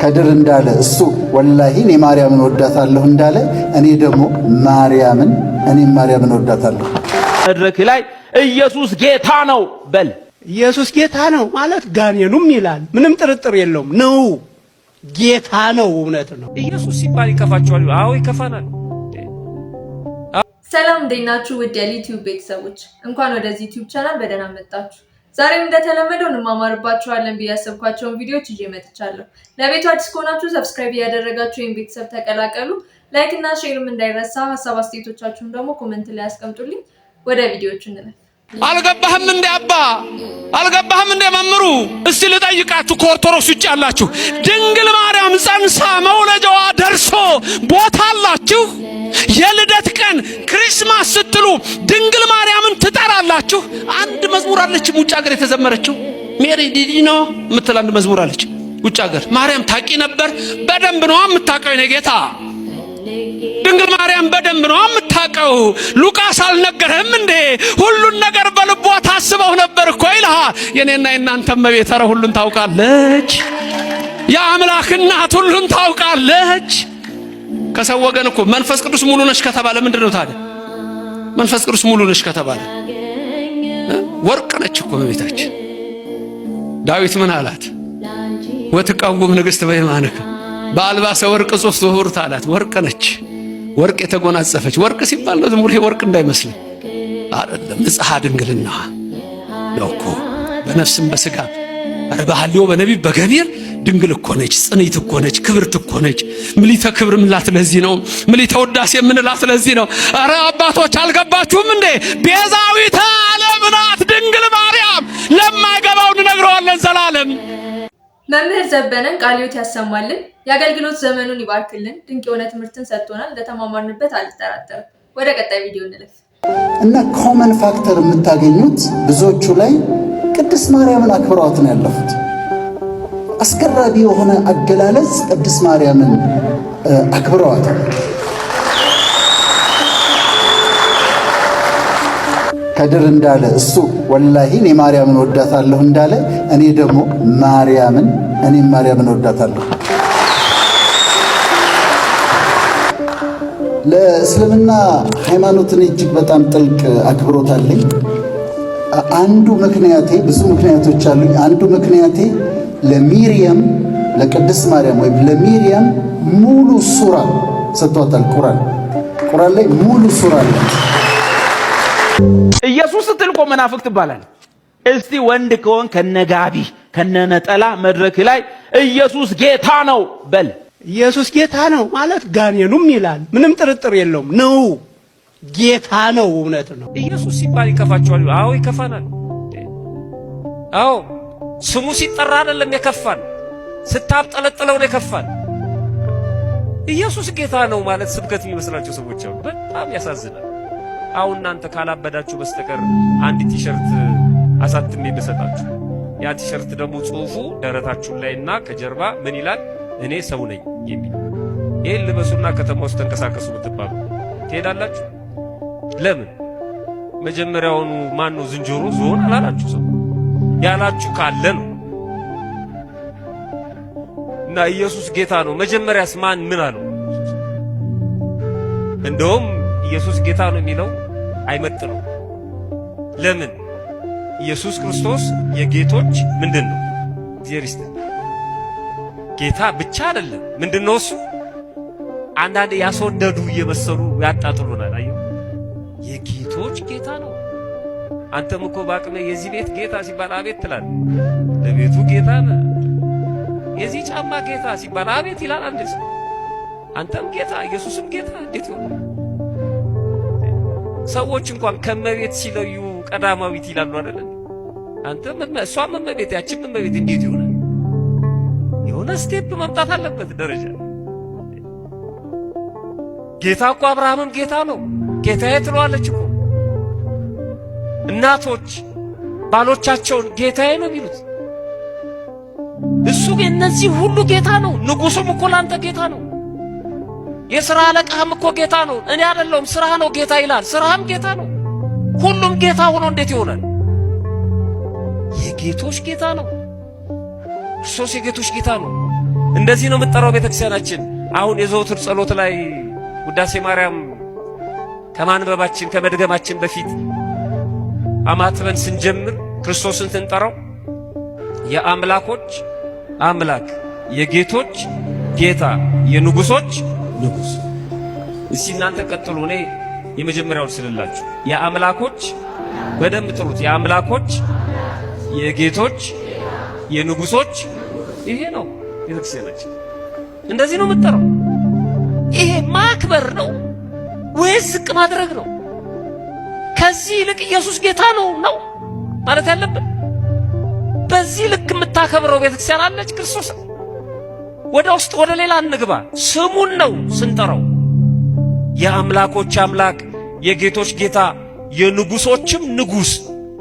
ከድር እንዳለ እሱ ወላሂ እኔ ማርያምን ወዳታለሁ እንዳለ እኔ ደግሞ ማርያምን እኔም ማርያምን ወዳታለሁ። መድረክ ላይ ኢየሱስ ጌታ ነው በል። ኢየሱስ ጌታ ነው ማለት ጋኔኑም ይላል። ምንም ጥርጥር የለውም ነው፣ ጌታ ነው፣ እውነት ነው። ኢየሱስ ሲባል ይከፋቸዋል። አዎ ይከፋናል። ሰላም፣ እንዴት ናችሁ? ውድ የዩቲዩብ ቤተሰቦች፣ እንኳን ወደዚህ ዩቲዩብ ቻናል በደህና መጣችሁ። ዛሬም እንደተለመደው እንማማርባችኋለን ብዬ ያሰብኳቸውን ቪዲዮዎች ይዤ መጥቻለሁ። ለቤቱ አዲስ ከሆናችሁ subscribe እያደረጋችሁ ይህን ቤተሰብ ተቀላቀሉ። Like እና share ም እንዳይረሳ፣ ሀሳብ አስተያየቶቻችሁን ደግሞ comment ላይ ያስቀምጡልኝ። ወደ ቪዲዮዎቹ እንለፍ። አልገባህም እንዴ አባ? አልገባህም እንዴ መምሩ? እስቲ ልጠይቃችሁ፣ ከኦርቶዶክስ ውጭ ያላችሁ፣ ድንግል ማርያም ጸንሳ መውለጃዋ ደርሶ ቦታ አላችሁ? የልደት ቀን Christmas ስትሉ ድንግል ማርያምን ትጠራላችሁ? አንድ መዝሙር አለችም ውጭ ሀገር የተዘመረችው፣ "Mary, did you know" የምትል አንድ መዝሙር አለች ውጭ ሀገር። ማርያም ታቂ ነበር። በደንብ ነው የምታውቀው የኔ ጌታ። ድንግል ማርያም በደንብ ነው የምታውቀው። ሉቃስ አልነገረህም እንዴ? ሁሉን ነገር በልቧ ታስበው ነበር እኮ ይልሃል። የኔና የናንተ እመቤት ኧረ ሁሉን ታውቃለች። የአምላክ እናት ሁሉን ታውቃለች። ከሰው ወገን እኮ መንፈስ ቅዱስ ሙሉ ነሽ ከተባለ ምንድን ነው ታዲያ? መንፈስ ቅዱስ ሙሉ ነሽ ከተባለ ወርቅ ነች እኮ እመቤታችን። ዳዊት ምን አላት? ወትቀውም ንግሥት በየማንከ በአልባሰ ወርቅ ጽፍት ወሁርት አላት። ወርቅ ነች፣ ወርቅ የተጎናጸፈች። ወርቅ ሲባል ነው ዝም ብሎ ወርቅ እንዳይመስል አይደለም። ንጽሐ ድንግልና ነው እኮ በነፍስም በስጋ፣ ኧረ በሐልዮ በነቢብ በገቢር ድንግል እኮ ነች፣ ጽንዕት እኮ ነች፣ ክብርት እኮ ነች። ምልዕተ ክብር ምንላት ለዚህ ነው። ምልዕተ ውዳሴ የምንላት ለዚህ ነው። ኧረ አባቶች፣ አልገባችሁም እንዴ? ቤዛዊተ ዓለም ናት ድንግል ማርያም። ለማይገባው እንነግረዋለን ዘላለም። መምህር ዘበነን ቃለ ሕይወት ያሰማልን፣ የአገልግሎት ዘመኑን ይባርክልን። ድንቅ የሆነ ትምህርትን ሰጥቶናል። እንደተማማርንበት አልጠራጠርም። ወደ ቀጣይ ቪዲዮ እንለፍ። እና common factor የምታገኙት ብዙዎቹ ላይ ቅድስት ማርያምን አክብረዋት ነው ያለፉት። አስገራሚ የሆነ አገላለጽ ቅድስት ማርያምን አክብረዋታል። ከድር እንዳለ እሱ ወላሂ እኔ ማርያምን ወዳታለሁ እንዳለ እኔ ደግሞ ማርያምን እኔም ማርያምን ወዳታለሁ። ለእስልምና ሃይማኖትን እጅግ በጣም ጥልቅ አክብሮት አለኝ። አንዱ ምክንያቴ፣ ብዙ ምክንያቶች አሉኝ። አንዱ ምክንያቴ ለሚርየም፣ ለቅድስት ማርያም ወይም ለሚርየም ሙሉ ሱራ ሰጥቷታል። ቁርአን ላይ ሙሉ ሱራ አላት። ኢየሱስ ስትል እኮ መናፍቅ ትባላል። እስቲ ወንድ ከሆንክ ከነጋቢ ከነነጠላ መድረክ ላይ ኢየሱስ ጌታ ነው በል። ኢየሱስ ጌታ ነው ማለት ጋኔኑም ይላል። ምንም ጥርጥር የለውም ነው፣ ጌታ ነው፣ እውነት ነው። ኢየሱስ ሲባል ይከፋቸዋል። አዎ ይከፋናል። አዎ ስሙ ሲጠራ አይደለም የከፋን፣ ስታብጠለጥለው ነው የከፋን። ኢየሱስ ጌታ ነው ማለት ስብከት የሚመስላቸው ሰዎች አሉ። በጣም ያሳዝናል። አሁን እናንተ ካላበዳችሁ በስተቀር አንድ ቲሸርት አሳትሜ ብሰጣችሁ፣ ያ ቲሸርት ደግሞ ጽሁፉ ደረታችሁ ላይና ከጀርባ ምን ይላል? እኔ ሰው ነኝ የሚል፣ ይህን ልበሱና ከተማ ውስጥ ተንቀሳቀሱ ብትባሉ ትሄዳላችሁ? ለምን? መጀመሪያውኑ ማን ነው ዝንጀሮ ዝሆን አላላችሁ? ሰው ያላችሁ ካለ ነው። እና ኢየሱስ ጌታ ነው። መጀመሪያስ ማን ምን አለው? እንደውም ኢየሱስ ጌታ ነው የሚለው አይመጥነው። ለምን? ኢየሱስ ክርስቶስ የጌቶች ምንድን ነው? እግዚአብሔር ይስጥ፣ ጌታ ብቻ አይደለም። ምንድን ነው እሱ? አንዳንድ ያስወደዱ እየመሰሉ ያጣጥሉናል። አየው፣ የጌቶች ጌታ ነው። አንተም እኮ በአቅሜ የዚህ ቤት ጌታ ሲባል አቤት ትላለህ። ለቤቱ ጌታ ነህ። የዚህ ጫማ ጌታ ሲባል አቤት ይላል አንድ ሰው። አንተም ጌታ፣ ኢየሱስም ጌታ እንዴት ይሆናል? ሰዎች እንኳን ከመቤት ሲለዩ ቀዳማዊት ይላሉ አይደል? አንተም እሷም እመቤት ያችም እመቤት እንዴት ይሆናል? የሆነ step መምጣት አለበት ደረጃ። ጌታ እኮ አብርሃምም ጌታ ነው። ጌታዬ ትለዋለች እኮ። እናቶች ባሎቻቸውን ጌታዬ ነው የሚሉት። እሱ የእነዚህ ሁሉ ጌታ ነው። ንጉሱም እኮ ላንተ ጌታ ነው። የሥራ አለቃህም እኮ ጌታ ነው። እኔ አይደለሁም፣ ስራህ ነው ጌታ ይላል። ስራህም ጌታ ነው። ሁሉም ጌታ ሆኖ እንዴት ይሆናል? የጌቶች ጌታ ነው። ክርስቶስ የጌቶች ጌታ ነው። እንደዚህ ነው የምትጠራው ቤተክርስቲያናችን። አሁን የዘውትር ጸሎት ላይ ውዳሴ ማርያም ከማንበባችን ከመድገማችን በፊት አማትበን ስንጀምር ክርስቶስን ስንጠራው የአምላኮች አምላክ የጌቶች ጌታ የንጉሶች ንጉስ። እስቲ እናንተ ቀጥሉ፣ እኔ የመጀመሪያውን ስልላችሁ። የአምላኮች በደንብ ጥሩት። የአምላኮች የጌቶች የንጉሶች ይሄ ነው ቤተክርስቲያናችን። እንደዚህ ነው የምትጠራው። ይሄ ማክበር ነው ወይስ ዝቅ ማድረግ ነው? ከዚህ ይልቅ ኢየሱስ ጌታ ነው ነው ማለት ያለብን። በዚህ ልክ የምታከብረው ቤተክርስቲያን አለች ክርስቶስ። ወደ ውስጥ ወደ ሌላ እንግባ። ስሙን ነው ስንጠራው የአምላኮች አምላክ የጌቶች ጌታ የንጉሶችም ንጉስ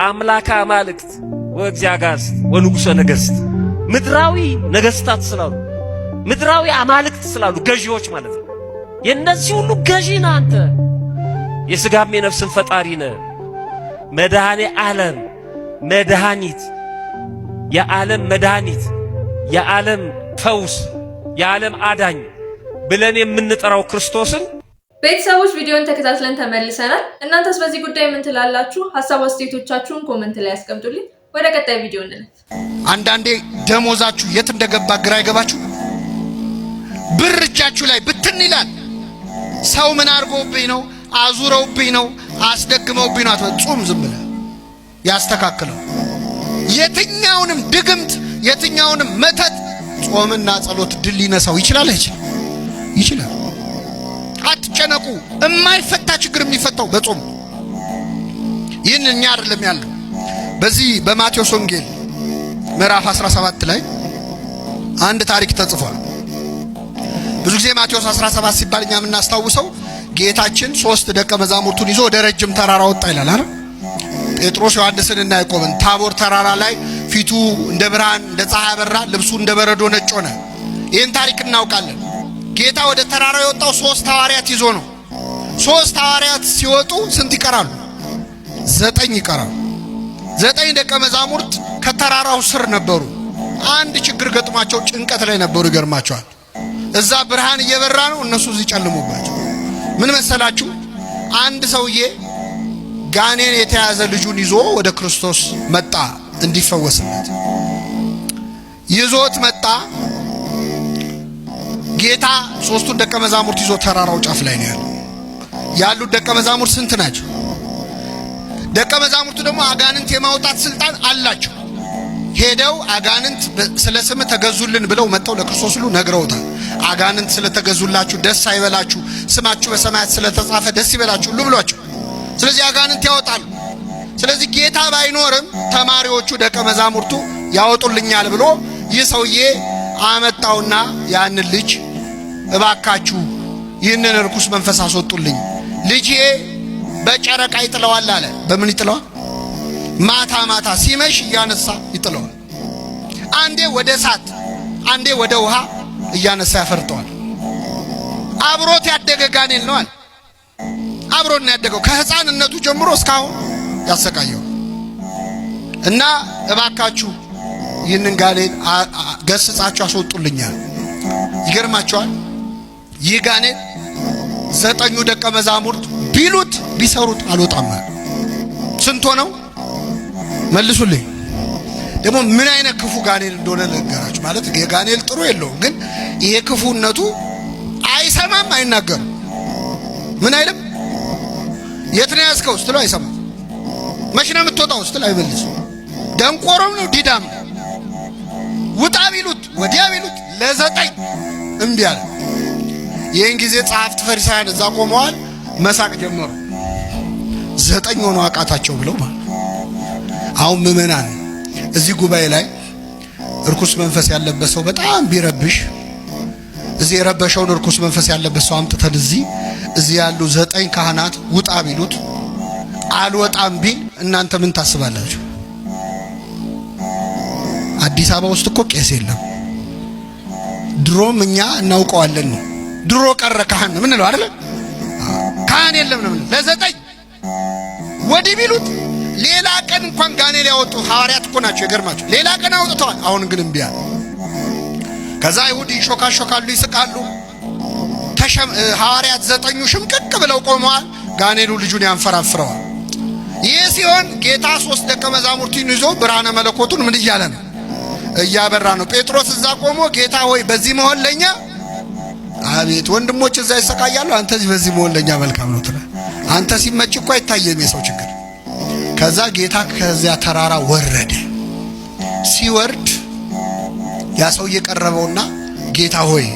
አምላከ አማልክት ወእግዚአ አጋዕዝት ወንጉሰ ነገሥት። ምድራዊ ነገስታት ስላሉ፣ ምድራዊ አማልክት ስላሉ ገዢዎች ማለት ነው። የእነዚህ ሁሉ ገዢ ነህ አንተ። የሥጋም የነፍስን ፈጣሪ ነህ። መድኃኔ ዓለም መድኃኒት፣ የዓለም መድኃኒት፣ የዓለም ፈውስ፣ የዓለም አዳኝ ብለን የምንጠራው ክርስቶስን። ቤተሰቦች፣ ቪዲዮን ተከታትለን ተመልሰናል። እናንተስ በዚህ ጉዳይ ምን ትላላችሁ? ሀሳብ አስተያየቶቻችሁን comment ላይ ያስቀምጡልኝ። ወደ ቀጣይ ቪዲዮ እንለፍ። አንዳንዴ ደሞዛችሁ የት እንደገባ ግራ ይገባችሁ። ብር እጃችሁ ላይ ብትን ይላል። ሰው ምን አድርጎብኝ ነው፣ አዙረውብኝ ነው፣ አስደግመውብኝ ነው አትበል። ጹም፣ ዝም ብለህ ያስተካክለው። የትኛውንም ድግምት የትኛውንም መተት ጾምና ጸሎት ድል ሊነሳው ይችላል። አይችልም? ይችላል። አትጨነቁ። የማይፈታ ችግር የሚፈታው በጾም። ይህን እኛ አይደለም ያለው። በዚህ በማቴዎስ ወንጌል ምዕራፍ 17 ላይ አንድ ታሪክ ተጽፏል። ብዙ ጊዜ ማቴዎስ 17 ሲባል እኛ የምናስታውሰው ጌታችን ሶስት ደቀ መዛሙርቱን ይዞ ወደ ረጅም ተራራ ወጣ ይላል አይደል? ጴጥሮስ፣ ዮሐንስን እና ያዕቆብን። ታቦር ተራራ ላይ ፊቱ እንደ ብርሃን እንደ ፀሐይ አበራ፣ ልብሱ እንደ በረዶ ነጭ ሆነ። ይህን ታሪክ እናውቃለን። ጌታ ወደ ተራራው የወጣው ሶስት ሐዋርያት ይዞ ነው። ሶስት ሐዋርያት ሲወጡ ስንት ይቀራሉ? ዘጠኝ ይቀራሉ። ዘጠኝ ደቀ መዛሙርት ከተራራው ስር ነበሩ። አንድ ችግር ገጥሟቸው ጭንቀት ላይ ነበሩ። ይገርማቸዋል። እዛ ብርሃን እየበራ ነው፣ እነሱ እዚህ ጨልሞባቸው። ምን መሰላችሁ? አንድ ሰውዬ ጋኔን የተያዘ ልጁን ይዞ ወደ ክርስቶስ መጣ እንዲፈወስለት። ይዞት መጣ። ጌታ ሶስቱን ደቀ መዛሙርት ይዞ ተራራው ጫፍ ላይ ነው ያለው። ያሉት ደቀ መዛሙርት ስንት ናቸው? ደቀ መዛሙርቱ ደግሞ አጋንንት የማውጣት ስልጣን አላቸው። ሄደው አጋንንት ስለ ስም ተገዙልን ብለው መጥተው ለክርስቶስ ሁሉ ነግረውታል። አጋንንት ስለተገዙላችሁ ደስ አይበላችሁ፣ ስማችሁ በሰማያት ስለተጻፈ ደስ ይበላችሁ ሁሉ ብሏቸው። ስለዚህ አጋንንት ያወጣሉ። ስለዚህ ጌታ ባይኖርም ተማሪዎቹ ደቀ መዛሙርቱ ያወጡልኛል ብሎ ይህ ሰውዬ አመጣውና ያንን ልጅ እባካችሁ ይህንን ርኩስ መንፈስ አስወጡልኝ፣ ልጄ በጨረቃ ይጥለዋል አለ። በምን ይጥለዋል? ማታ ማታ ሲመሽ እያነሳ ይጥለዋል። አንዴ ወደ እሳት፣ አንዴ ወደ ውሃ እያነሳ ያፈርጠዋል። አብሮት ያደገ ጋኔል ነው አለ። አብሮት ነው ያደገው ከሕፃንነቱ ጀምሮ እስካሁን ያሰቃየው እና እባካችሁ ይህንን ጋኔን ገስጻችሁ አስወጡልኛል። ይገርማቸዋል። ይህ ጋኔን ዘጠኙ ደቀ መዛሙርት ቢሉት ቢሰሩት አልወጣም። ስንት ሆነው መልሱልኝ። ደግሞ ምን አይነት ክፉ ጋኔል እንደሆነ ልንገራችሁ። ማለት የጋኔል ጥሩ የለውም፣ ግን ይሄ ክፉነቱ አይሰማም፣ አይናገርም። ምን አይልም። የት ነው ያዝከው ስትለው አይሰማም። መች ነው የምትወጣው ስትለው አይመልስም። ደንቆሮም ነው ዲዳም ነው። ውጣ ቢሉት ወዲያ ቢሉት ለዘጠኝ እምቢ አለ። ይህን ጊዜ ጸሐፍት ፈሪሳውያን እዛ ቆመዋል፣ መሳቅ ጀመሩ። ዘጠኝ ሆነው አቃታቸው ብለው ማለት። አሁን ምዕመናን፣ እዚህ ጉባኤ ላይ እርኩስ መንፈስ ያለበት ሰው በጣም ቢረብሽ፣ እዚህ የረበሸውን እርኩስ መንፈስ ያለበት ሰው አምጥተን እዚህ ያሉ ዘጠኝ ካህናት ውጣ ቢሉት አልወጣም ቢል እናንተ ምን ታስባላችሁ? አዲስ አበባ ውስጥ እኮ ቄስ የለም። ድሮም እኛ እናውቀዋለን ነው። ድሮ ቀረ ካህን ነው ምንለው አይደለ? ካህን የለም ነው። ለዘጠኝ ወዲህ ቢሉት ሌላ ቀን እንኳን ጋኔል ያወጡ ሐዋርያት እኮ ናቸው። ይገርማቸው። ሌላ ቀን አውጥተዋል። አሁን ግን እምቢ አለ። ከዛ አይሁድ ይሾካሾካሉ፣ ይስቃሉ። ሐዋርያት ዘጠኙ ሽምቅቅ ብለው ቆመዋል። ጋኔሉ ልጁን ያንፈራፍረዋል። ይህ ሲሆን ጌታ ሶስት ደቀ መዛሙርቱን ይዞ ብርሃነ መለኮቱን ምን እያለ ነው? እያበራ ነው። ጴጥሮስ እዛ ቆሞ ጌታ ሆይ በዚህ መሆን ለኛ አቤት፣ ወንድሞች እዛ ይሰቃያሉ፣ አንተ እዚህ በዚህ መሆን ለኛ መልካም ነው ትላለህ። አንተ ሲመች እኮ አይታየም የሰው ችግር። ከዛ ጌታ ከዚያ ተራራ ወረደ። ሲወርድ ያ ሰው እየቀረበውና ጌታ ሆይ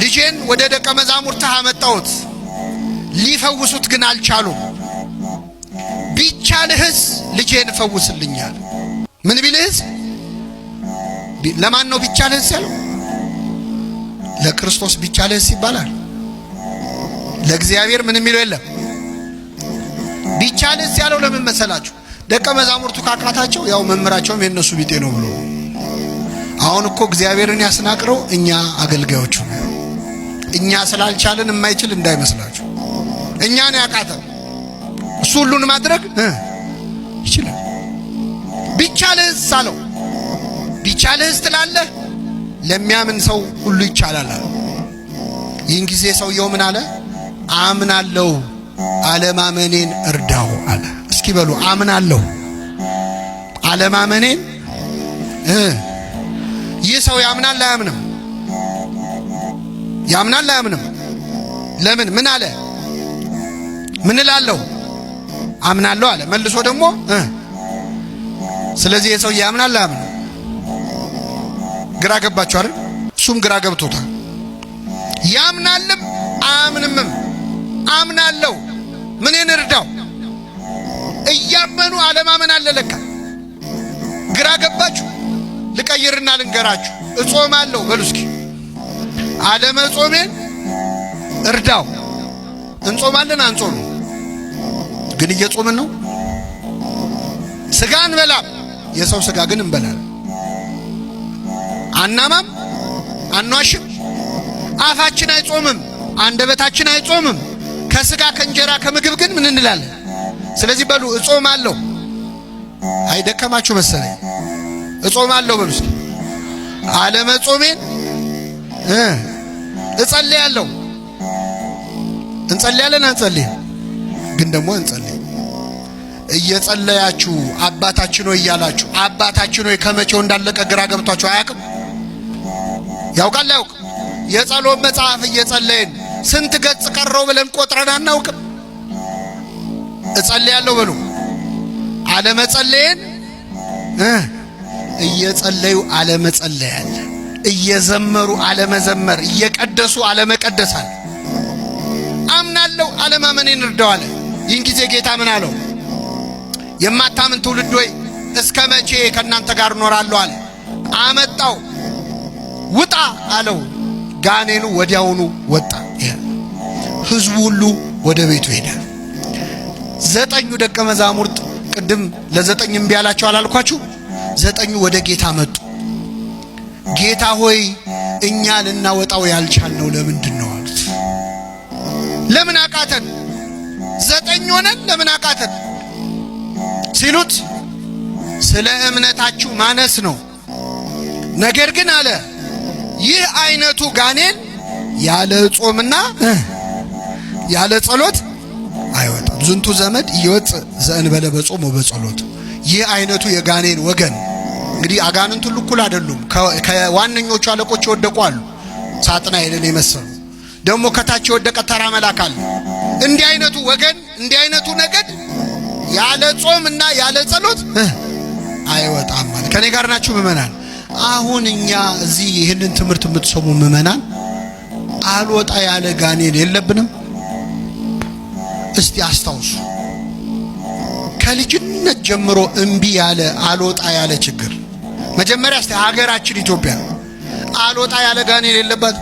ልጄን ወደ ደቀ መዛሙርትህ አመጣሁት፣ ሊፈውሱት ግን አልቻሉም። ቢቻልህስ ልጄን ፈውስልኛል። ምን ቢልህስ? ለማን ነው ቢቻልህስ ያለው? ለክርስቶስ ቢቻልህስ ይባላል። ለእግዚአብሔር ምን የሚለው የለም። ቢቻልህስ ያለው ለምን መሰላችሁ? ደቀ መዛሙርቱ ካቃታቸው ያው መምህራቸውም የነሱ ቢጤ ነው ብሎ። አሁን እኮ እግዚአብሔርን ያስናቅረው እኛ አገልጋዮቹ እኛ ስላልቻልን የማይችል እንዳይመስላችሁ። እኛን ያቃተን እሱ ሁሉን ማድረግ ይችላል። ቢቻልህስ አለው። ቢቻልህስ ትላለህ፣ ለሚያምን ሰው ሁሉ ይቻላል አለ። ይህን ጊዜ ሰውየው ምን አለ? አምናለሁ፣ አለማመኔን እርዳው አለ። እስኪ በሉ አምናለሁ፣ አለማመኔን። ይህ ሰው ያምናል አያምንም? ያምናል አያምንም? ለምን ምን አለ? ምን እላለሁ? አምናለሁ አለ። መልሶ ደግሞ ስለዚህ የሰው ያምናል አያምንም? ግራ ገባችሁ አይደል? እሱም ግራ ገብቶታል። ያምናልም አያምንምም። አምናለሁ ምንን እርዳው? እያመኑ አለማመን አለ ለካ። ግራ ገባችሁ? ልቀይርና ልንገራችሁ። እጾማለሁ በሉ እስኪ። አለመጾሜን እርዳው። እንጾማለን አንጾም? ግን እየጾምን ነው። ስጋ እንበላም፣ የሰው ስጋ ግን እንበላለን። አናማም፣ አኗሽም። አፋችን አይጾምም፣ አንደበታችን አይጾምም። ከስጋ ከእንጀራ ከምግብ ግን ምን እንላለን? ስለዚህ በሉ እጾማለሁ። አይደከማችሁ መሰለኝ። እጾማለሁ በሉ እስኪ። አለመጾሜን እጸልያለሁ። እንጸልያለን አንጸልይም? ግን ደግሞ እንጸልይ። እየጸለያችሁ አባታችን ሆይ እያላችሁ አባታችን ሆይ ከመቼው እንዳለቀ ግራ ገብቷችሁ አያውቅም? ያውቃል አያውቅም? የጸሎት መጽሐፍ እየጸለይን ስንት ገጽ ቀረው ብለን ቆጥረን አናውቅም። እጸልያለሁ በሉ። አለመጸለይን እየጸለዩ አለመጸለይ አለ። እየዘመሩ አለመዘመር፣ እየቀደሱ አለመቀደስ አለ። አምናለሁ አለማመኔን እርዳው አለ። ይህን ጊዜ ጌታ ምን አለው? የማታምን ትውልድ ሆይ እስከ መቼ ከእናንተ ጋር እኖራለሁ አለ። አመጣው፣ ውጣ አለው። ጋኔኑ ወዲያውኑ ወጣ። ህዝቡ ሁሉ ወደ ቤቱ ሄደ። ዘጠኙ ደቀ መዛሙርት ቅድም ለዘጠኝ እምቢ አላቸው አላልኳችሁ? ዘጠኙ ወደ ጌታ መጡ። ጌታ ሆይ እኛ ልናወጣው ያልቻልነው ለምንድን ነው አሉት። ለምን አቃተን? ዘጠኝ ሆነን ለምን አቃተን ሲሉት ስለ እምነታችሁ ማነስ ነው። ነገር ግን አለ ይህ አይነቱ ጋኔን ያለ ጾምና ያለ ጸሎት አይወጣም። ዝንቱ ዘመድ ኢይወፅእ ዘእንበለ በጾም ወበጸሎት። ይህ አይነቱ የጋኔን ወገን እንግዲህ አጋንንት ሁሉ እኩል አይደሉም። ከዋነኞቹ አለቆች የወደቁ አሉ፣ ሳጥናኤልን የመሰሉ ደግሞ ከታች የወደቀ ተራ መልአክ አለ። እንዲህ አይነቱ ወገን እንዲህ አይነቱ ነገድ ያለ ጾም እና ያለ ጸሎት አይወጣም ማለት። ከኔ ጋር ናችሁ ምእመናን? አሁን እኛ እዚህ ይህንን ትምህርት የምትሰሙ ምእመናን አልወጣ ያለ ጋኔን የለብንም? እስቲ አስታውሱ። ከልጅነት ጀምሮ እምቢ ያለ አልወጣ ያለ ችግር መጀመሪያ እስቲ ሀገራችን ኢትዮጵያ አልወጣ ያለ ጋኔን የለባት።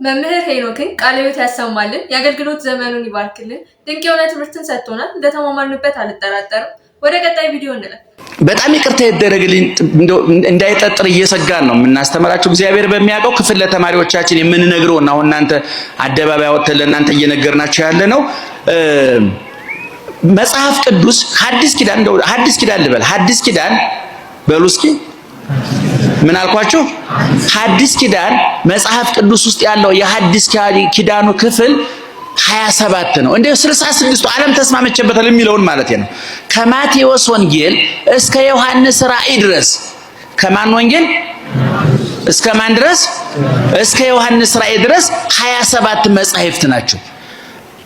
መምህር ሄኖክን ቃለ ሕይወት ያሰማልን፣ የአገልግሎት ዘመኑን ይባርክልን። ድንቅ የሆነ ትምህርትን ሰጥቶናል። እንደተማማርንበት አልጠራጠርም። ወደ ቀጣይ ቪዲዮ እንለፍ። በጣም ይቅርታ ይደረግልኝ፣ እንዳይጠጥር እየሰጋን ነው የምናስተምራቸው። እግዚአብሔር በሚያውቀው ክፍል ለተማሪዎቻችን የምንነግረው እና አሁን እናንተ አደባባይ አወጥተን ለእናንተ እየነገርናቸው ያለ ነው። መጽሐፍ ቅዱስ ሐዲስ ኪዳን እንደው ሐዲስ ኪዳን ልበል፣ ሐዲስ ኪዳን በሉ እስኪ። ምን አልኳችሁ? ሐዲስ ኪዳን መጽሐፍ ቅዱስ ውስጥ ያለው የሐዲስ ኪዳኑ ክፍል 27 ነው። እንደ 66ቱ ዓለም ተስማምቼበታል የሚለውን ማለት ነው። ከማቴዎስ ወንጌል እስከ ዮሐንስ ራእይ ድረስ። ከማን ወንጌል እስከ ማን ድረስ? እስከ ዮሐንስ ራእይ ድረስ 27 መጻሕፍት ናቸው።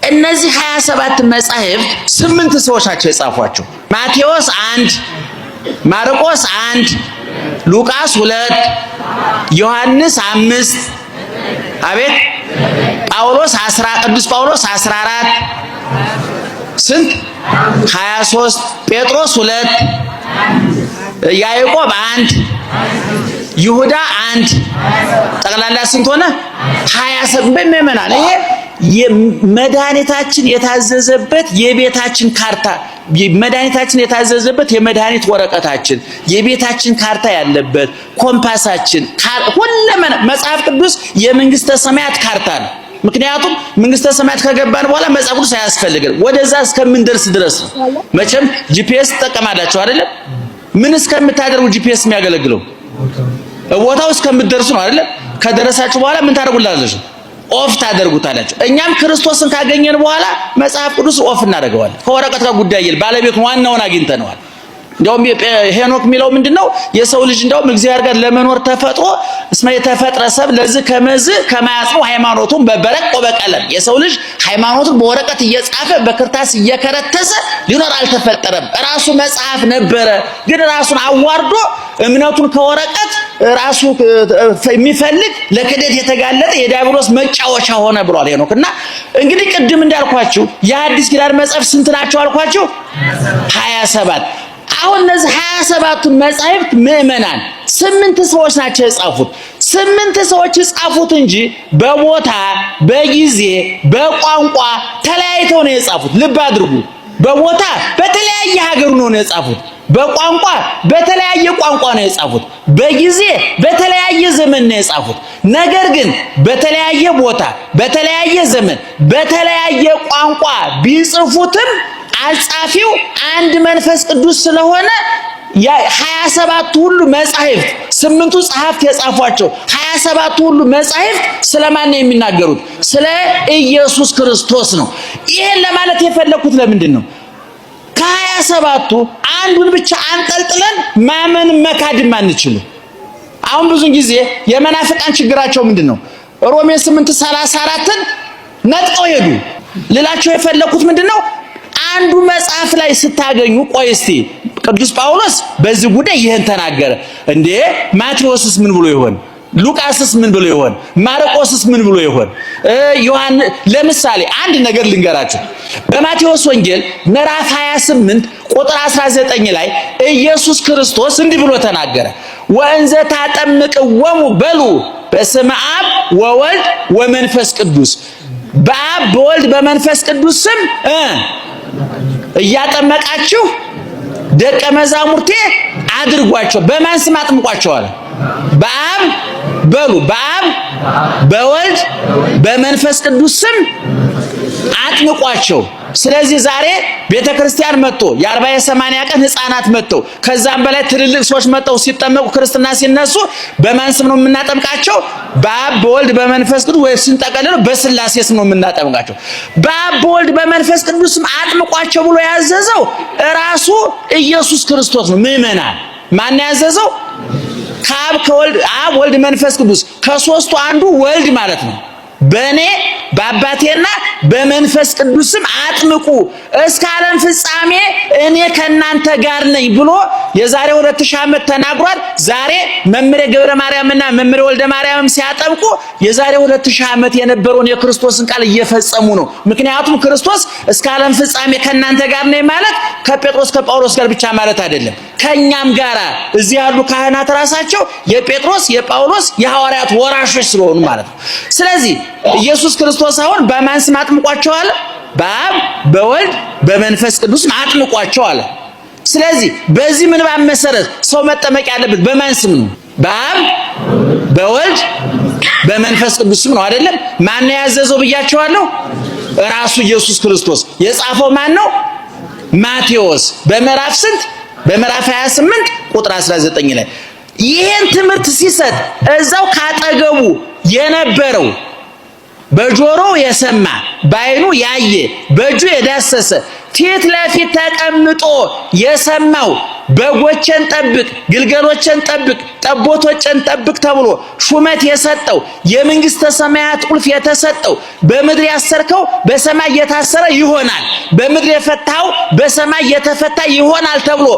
እነዚህ 27 መጻሕፍት 8 ሰዎች ናቸው የጻፏቸው። ማቴዎስ 1፣ ማርቆስ 1፣ ሉቃስ 2፣ ዮሐንስ 5፣ አቤት ጳውሎስ 10፣ ቅዱስ ጳውሎስ 14፣ ስንት? 23፣ ጴጥሮስ 2፣ ያዕቆብ 1፣ ይሁዳ 1፣ ጠቅላላ ስንት ሆነ? 27። ምእመናን፣ ይሄ መድኃኒታችን የታዘዘበት የቤታችን ካርታ፣ መድኃኒታችን የታዘዘበት የመድኃኒት ወረቀታችን፣ የቤታችን ካርታ ያለበት ኮምፓሳችን፣ ሁለመና መጽሐፍ ቅዱስ የመንግስተ ሰማያት ካርታ ነው። ምክንያቱም መንግስተ ሰማያት ከገባን በኋላ መጽሐፍ ቅዱስ አያስፈልግም። ወደዛ እስከምንደርስ ድረስ ነው። መቼም GPS ትጠቀማላችሁ አይደለም? ምን እስከምታደርጉ GPS የሚያገለግለው? ቦታው እስከምትደርሱ ነው አይደለም? ከደረሳችሁ በኋላ ምን ታደርጉላላችሁ? Off ታደርጉታላችሁ። እኛም ክርስቶስን ካገኘን በኋላ መጽሐፍ ቅዱስ off እናደርገዋለን። ከወረቀት ጋር ጉዳይ የለም። ባለቤቱን ዋናውን አግኝተነዋል። እንዲያውም ሄኖክ የሚለው ምንድነው? የሰው ልጅ እንዲያውም እግዚአብሔር ጋር ለመኖር ተፈጥሮ፣ እስመ የተፈጥረ ሰብ ለዝ ከመዝ ከማያጽኑ ሃይማኖቱን በበረቅ ወበቀለም፣ የሰው ልጅ ሃይማኖቱን በወረቀት እየጻፈ በክርታስ እየከረተሰ ሊኖር አልተፈጠረም። ራሱ መጽሐፍ ነበረ፣ ግን ራሱን አዋርዶ እምነቱን ከወረቀት ራሱ የሚፈልግ ለክህደት የተጋለጠ የዲያብሎስ መጫወቻ ሆነ ብሏል ሄኖክ። እና እንግዲህ ቅድም እንዳልኳችሁ የአዲስ ኪዳን መጽሐፍ ስንት ናቸው አልኳችሁ? 27። አሁን እነዚህ 27ቱን መጻሕፍት ምእመናን 8 ሰዎች ናቸው የጻፉት። 8 ሰዎች የጻፉት እንጂ በቦታ፣ በጊዜ፣ በቋንቋ ተለያይተው ነው የጻፉት። ልብ አድርጉ። በቦታ በተለያየ ሀገር ነው የጻፉት። በቋንቋ በተለያየ ቋንቋ ነው የጻፉት። በጊዜ በተለያየ ዘመን ነው የጻፉት። ነገር ግን በተለያየ ቦታ፣ በተለያየ ዘመን፣ በተለያየ ቋንቋ ቢጽፉትም አጻፊው አንድ መንፈስ ቅዱስ ስለሆነ 27ቱ ሁሉ መጻሕፍት፣ 8ቱ ጸሐፍት የጻፏቸው 27ቱ ሁሉ መጻሕፍት ስለማን ነው የሚናገሩት? ስለ ኢየሱስ ክርስቶስ ነው። ይሄን ለማለት የፈለኩት ለምንድን ነው? ከ27ቱ አንዱን ብቻ አንጠልጥለን ማመን መካድም አንችልም። አሁን ብዙ ጊዜ የመናፍቃን ችግራቸው ምንድን ነው? ሮሜ 8:34ን ነጥቀው ሄዱ። ልላቸው የፈለኩት ምንድን ነው? አንዱ መጽሐፍ ላይ ስታገኙ ቆይ እስቲ ቅዱስ ጳውሎስ በዚህ ጉዳይ ይህን ተናገረ እንዴ፣ ማቴዎስስ ምን ብሎ ይሆን? ሉቃስስ ምን ብሎ ይሆን? ማርቆስስ ምን ብሎ ይሆን? ዮሐንስ፣ ለምሳሌ አንድ ነገር ልንገራችሁ። በማቴዎስ ወንጌል ምዕራፍ 28 ቁጥር 19 ላይ ኢየሱስ ክርስቶስ እንዲህ ብሎ ተናገረ። ወእንዘ ታጠምቅዎሙ በሉ በስመ አብ ወወልድ ወመንፈስ ቅዱስ፣ በአብ በወልድ በመንፈስ ቅዱስ ስም እያጠመቃችሁ ደቀ መዛሙርቴ አድርጓቸው። በማን ስም አጥምቋቸዋል? በአብ በሉ፣ በአብ በወልድ በመንፈስ ቅዱስ ስም አጥምቋቸው። ስለዚህ ዛሬ ቤተክርስቲያን መጥቶ የ40 የ80 ቀን ህፃናት መጥተው ከዛም በላይ ትልልቅ ሰዎች መጥተው ሲጠመቁ፣ ክርስትና ሲነሱ በማን ስም ነው የምናጠምቃቸው? በአብ በወልድ በመንፈስ ቅዱስ ወይ ስንጠቀልለው በስላሴ ስም ነው የምናጠምቃቸው። በአብ በወልድ በመንፈስ ቅዱስ ስም አጥምቋቸው ብሎ ያዘዘው ራሱ ኢየሱስ ክርስቶስ ነው። ምእመናን፣ ማን ያዘዘው? ከአብ ከወልድ፣ አብ ወልድ መንፈስ ቅዱስ ከሶስቱ አንዱ ወልድ ማለት ነው። በእኔ በአባቴና በመንፈስ ቅዱስም አጥምቁ፣ እስከ ዓለም ፍጻሜ እኔ ከእናንተ ጋር ነኝ ብሎ የዛሬ 2000 ዓመት ተናግሯል። ዛሬ መምሬ ገብረ ማርያምና መምሬ ወልደ ማርያምም ሲያጠምቁ የዛሬ 2000 ዓመት የነበረውን የክርስቶስን ቃል እየፈጸሙ ነው። ምክንያቱም ክርስቶስ እስከ ዓለም ፍጻሜ ከእናንተ ጋር ነኝ ማለት ከጴጥሮስ ከጳውሎስ ጋር ብቻ ማለት አይደለም፣ ከኛም ጋራ። እዚህ ያሉ ካህናት ራሳቸው የጴጥሮስ፣ የጳውሎስ፣ የሐዋርያት ወራሾች ስለሆኑ ማለት ነው። ስለዚህ ኢየሱስ ክርስቶስ አሁን በማን ስም አጥምቋቸው አለ? በአብ በወልድ በመንፈስ ቅዱስ አጥምቋቸው አለ። ስለዚህ በዚህ ምንባብ መሰረት ሰው መጠመቅ ያለበት በማን ስም ነው? በአብ በወልድ በመንፈስ ቅዱስ ስም ነው አይደለም? ማን ነው ያዘዘው ብያቸዋለሁ? ራሱ ኢየሱስ ክርስቶስ። የጻፈው ማን ነው? ማቴዎስ። በምዕራፍ ስንት? በምዕራፍ 28 ቁጥር 19 ላይ። ይህን ትምህርት ሲሰጥ እዛው ካጠገቡ የነበረው በጆሮው የሰማ፣ በዓይኑ ያየ፣ በእጁ የዳሰሰ፣ ፊት ለፊት ተቀምጦ የሰማው፣ በጎቼን ጠብቅ፣ ግልገሎቼን ጠብቅ፣ ጠቦቶቼን ጠብቅ ተብሎ ሹመት የሰጠው፣ የመንግስተ ሰማያት ቁልፍ የተሰጠው፣ በምድር ያሰርከው በሰማይ የታሰረ ይሆናል፣ በምድር የፈታኸው በሰማይ የተፈታ ይሆናል ተብሎ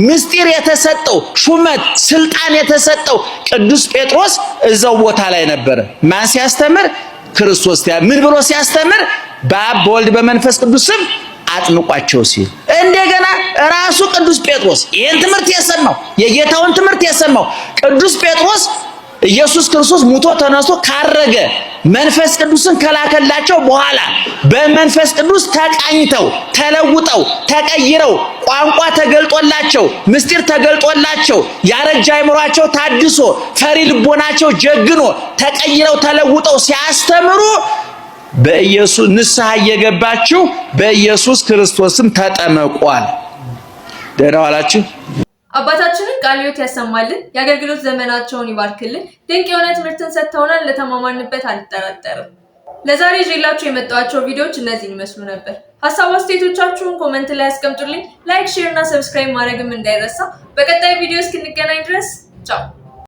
ምስጢር የተሰጠው፣ ሹመት ስልጣን የተሰጠው ቅዱስ ጴጥሮስ እዛው ቦታ ላይ ነበረ። ማን ሲያስተምር? ክርስቶስ። ምን ብሎ ሲያስተምር? በአብ በወልድ በመንፈስ ቅዱስ ስም አጥምቋቸው ሲል። እንደገና ራሱ ቅዱስ ጴጥሮስ ይህን ትምህርት የሰማው፣ የጌታውን ትምህርት የሰማው ቅዱስ ጴጥሮስ፣ ኢየሱስ ክርስቶስ ሙቶ ተነስቶ ካረገ፣ መንፈስ ቅዱስን ከላከላቸው በኋላ በመንፈስ ቅዱስ ተቃኝተው፣ ተለውጠው፣ ተቀይረው፣ ቋንቋ ተገልጦላቸው፣ ምስጢር ተገልጦላቸው፣ ያረጀ አእምሯቸው ታድሶ፣ ፈሪ ልቦናቸው ጀግኖ፣ ተቀይረው ተለውጠው ሲያስተምሩ በኢየሱስ ንስሐ እየገባችሁ በኢየሱስ ክርስቶስም ተጠመቋል። ደህና ዋላችሁ። አባታችንን ቃለ ሕይወት ያሰማልን፣ የአገልግሎት ዘመናቸውን ይባርክልን። ድንቅ የሆነ ትምህርትን ሰጥተውናል። ለተማማንበት አልጠራጠርም። ለዛሬ ይዤላችሁ የመጣኋቸው ቪዲዮዎች እነዚህን ይመስሉ ነበር። ሀሳብ አስተያየቶቻችሁን comment ላይ ያስቀምጡልኝ። Like፣ share እና subscribe ማድረግም እንዳይረሳ። በቀጣይ ቪዲዮ እስክንገናኝ ድረስ ቻው።